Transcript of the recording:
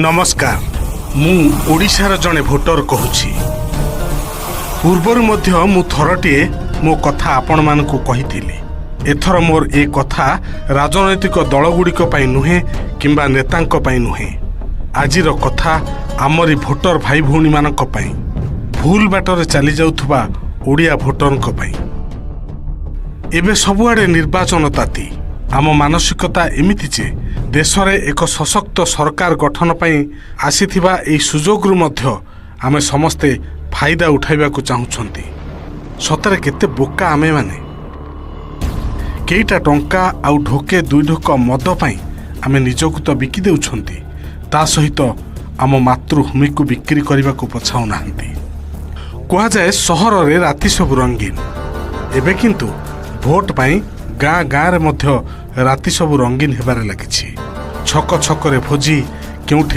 ନମସ୍କାର, ମୁଁ ଓଡ଼ିଶାର ଜଣେ ଭୋଟର କହୁଛି। ପୂର୍ବରୁ ମଧ୍ୟ ମୁଁ ଥରଟିଏ ମୋ କଥା ଆପଣମାନଙ୍କୁ କହିଥିଲି। ଏଥର ମୋର ଏ କଥା ରାଜନୈତିକ ଦଳଗୁଡ଼ିକ ପାଇଁ ନୁହେଁ କିମ୍ବା ନେତାଙ୍କ ପାଇଁ ନୁହେଁ। ଆଜିର କଥା ଆମରି ଭୋଟର ଭାଇ ଭଉଣୀମାନଙ୍କ ପାଇଁ, ଭୁଲ ବାଟରେ ଚାଲିଯାଉଥିବା ଓଡ଼ିଆ ଭୋଟରଙ୍କ ପାଇଁ। ଏବେ ସବୁଆଡ଼େ ନିର୍ବାଚନ ତାତି। ଆମ ମାନସିକତା ଏମିତି ଯେ ଦେଶରେ ଏକ ସଶକ୍ତ ସରକାର ଗଠନ ପାଇଁ ଆସିଥିବା ଏହି ସୁଯୋଗରୁ ମଧ୍ୟ ଆମେ ସମସ୍ତେ ଫାଇଦା ଉଠାଇବାକୁ ଚାହୁଁଛନ୍ତି। ସତରେ କେତେ ବୋକା ଆମେମାନେ! କେଇଟା ଟଙ୍କା ଆଉ ଢୋକେ ଦୁଇ ଢୋକ ମଦ ପାଇଁ ଆମେ ନିଜକୁ ତ ବିକି ଦେଉଛନ୍ତି, ତା ସହିତ ଆମ ମାତୃଭୂମିକୁ ବିକ୍ରି କରିବାକୁ ପଛାଉନାହାନ୍ତି। କୁହାଯାଏ, ସହରରେ ରାତି ସବୁ ରଙ୍ଗୀନ। ଏବେ କିନ୍ତୁ ଭୋଟ ପାଇଁ ଗାଁ ଗାଁରେ ମଧ୍ୟ ରାତି ସବୁ ରଙ୍ଗୀନ ହେବାରେ ଲାଗିଛି। ଛକ ଛକରେ ଭୋଜି, କେଉଁଠି